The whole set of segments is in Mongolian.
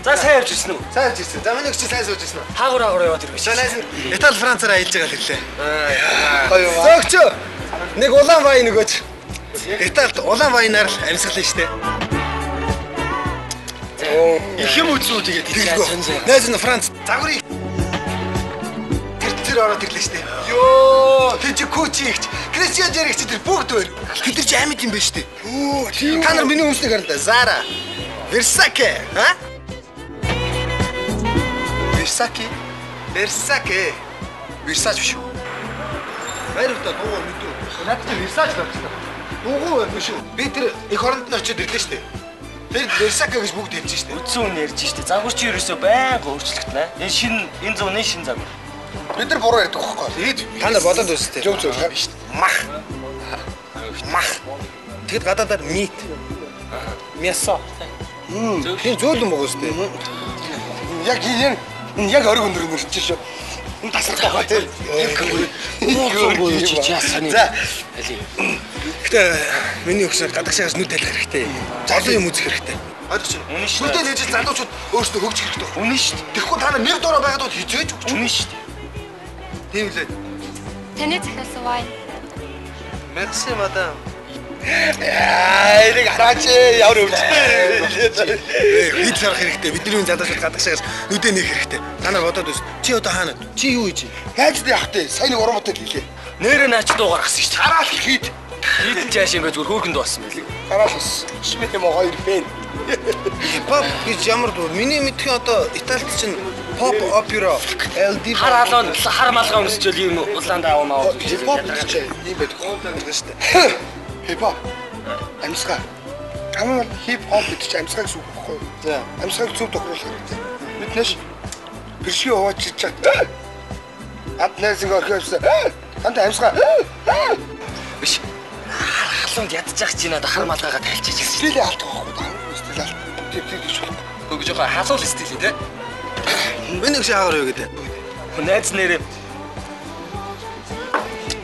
За сайн явж ирсэн үү? Сайн явж ирсэн. За миний өгч сайн сууж ирсэн үү? Хаагур хаагур яваад ирвэ. За найз нь Итали Францаар аялж байгаа л ирлээ. Гоё юм. За өгчөө. Нэг улаан вайн өгөөч. Италид улаан вайнаар л амьсгална штэ. Их юм үзүү тэгээд Тэгэлгүй. Найз нь Франц загварын тэр ороод ирлээ штэ. Йоо. Тэр чи Кучи ихч, Кристиан Жерик чи тэр бүгд байна. Тэд нар чи амьд юм байна штэ. Оо тийм. Та нар миний өмснийг харна да. Zara, Versace, ха? Versace. Versace. Versace биш үү? Баяр хөтэ дуугүй мэдүү. Надад чи Versace л авчихсан. Дуугүй байх биш үү? Би тэр их оронд нь очиод ирлээ штэ. Тэр Versace гэж бүгд хэлж штэ. Үдсэн үн ярьж штэ. Загвар чи ерөөсөө байнга өөрчлөгдөнө. Энэ шинэ энэ зууны шинэ загвар. Бид нар буруу ярьдаг байхгүй. Тэгээд Та нар бодоод үзтээ. Зөв зөв. Мах. Мах. Тэгэд гадаадаар meat. Мясо. Тийм зөөлөн байгаа штэ. Яг энэ яг ориг өндөр өндөр чи шүү. Тасрах байгаа тийм. Чи яасан. За. Али. Гэтэ миний өгсөн гадагшаагаас нүд талих хэрэгтэй. Залуу юм үзэх хэрэгтэй. Ойлгож байна. Үнэн шүү. Нүдээ нээж залуучууд өөрсдөө хөгжих хэрэгтэй. Үнэн шүү. Тэгэхгүй та нар нэг дороо байгаад бол хизээж өгч. Үнэн шүү. Тийм лээ. Таны захиалсан вайн. Merci madame. Яа, энийг хараач ямар өвчтэй. Хэд сарах хэрэгтэй. Бидний залуучууд гадагшаагаас нүдээ нээх хэрэгтэй. Та нар бодоод үз. Чи одоо хаана? Чи юу хийж? Хайж яах вэ? Сайн нэг уран бүтээл хийлээ. Нэрээ наач дуу гаргасан шүү. Хараал хийд. Хийдэл жааш юм бэ зүгээр хөөхөн дуусан байлээ. Хараал бас. Шмэт юм хоёр фэн. Хипхоп гэж ямар дуу? Миний мэдхийн одоо Италид чинь pop opera, LD Хар халуун хар малгай өмсчөөл ийм улаан даав маа. Хипхоп гэж ийм байдаг шүү дээ. Хипхоп. Амьсгаа. Хамгийн гол хип хоп гэдэг чинь амьсгаа гэсэн үг байхгүй юу? За. Амьсгааг зөв тохируулах хэрэгтэй. Бид нэш бэршиг хуваачиж чад. Ад найзыг орхиосон. Танд амьсгаа. Биш. Хар халуунд ядчих чи надад хар малгайгаа тайлчиж байсан. Стилээ алдах байхгүй юу? Стил алт. Тэр тэр гэж болохгүй. Үгүй жоохон халуун стил тий. Миний өгш хаагаар юу гэдэг? Найз нэрээ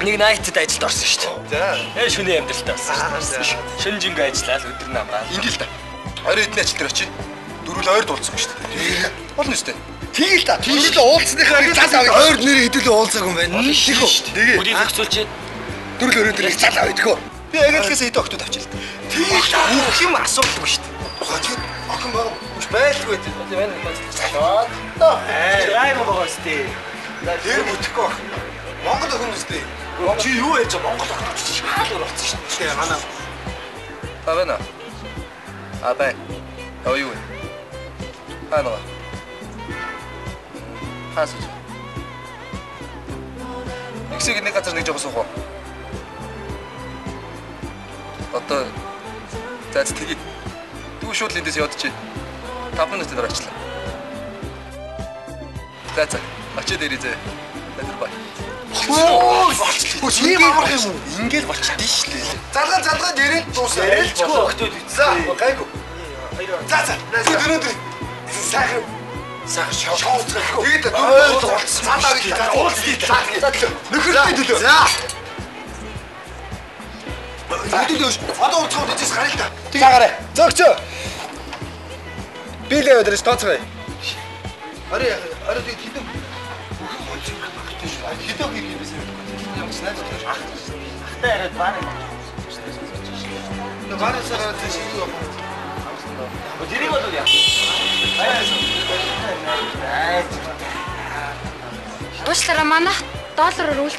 нэг найтд ажилд орсон шүү дээ. За. Шөнийн амьдралтай болсон шүү дээ. Шөнө жингээ ажиллаад өдөр нь амраа. Ингээл та. Орой эдний ажил дээр очив. Дөрвөл ойр дуулсан шүү дээ. Болно шүү дээ. Тэгэл та. Тэгэл уулзсныхаа зал авъя. Ойр нэрээ хэдүүлээ уулзаагүй юм байна. Тийх үү? Тэгээ. Бүдийг зохицуулчих. Дөрвөл өрөө дээр зал авъя тэхөө. Би агентлагаас хэдэн октод авчил. Тэгэл та. Бүх юм асуудалгүй шүү дээ. Тэгээд охин байгаа биш байлгүй дээ. Тийм байна. Шот. Гайгүй байгаа шүү дээ. Тэр бүтэхгүй баг. Монгол охин үстэй. Чи юу яаж Монгол охин чи шал өөр болсон шүү дээ. Манай. Та байна. А бай. How are you? Хаана вэ? Хаасаж. Нэгсийг нэг газар нэг жоо суух уу? Одоо за тэгье. Тэгвэл шууд л эндээс яваад чи. 5 минутын дараа очлаа. За за. Очиод ирээ зэ. Баяр бай. Болчихлоо. Тийм амарх юм уу? Ингээл болчихдээ шүү дээ. Залгаа залгаад яриад дуусаа. Ярилчгүй октод үз. За, гайгүй. За за. Бид өнөөдөр сайхан Сайхан шоу. шоуцгаа. Тэгээд дөрөв уулзсан. Зал авъя. За уулзъя. За төлөө. Нөхөртэй төлөө. За. Хэдүүлээ өш. Одоо уулзах уу тийчээс гаръя л та. За гараа. Зөгчөө. Би л яваад ирж тооцгоё. Орой орой тэгээд хэдэн хэдэн хий юм бэ? Ямар ч найз байна. Ахтай яриад баа. Нэг бараасаа гараад тийш юу явах вэ? Тэрийг бол яа. Уучлаарай манайх доллараар үйлч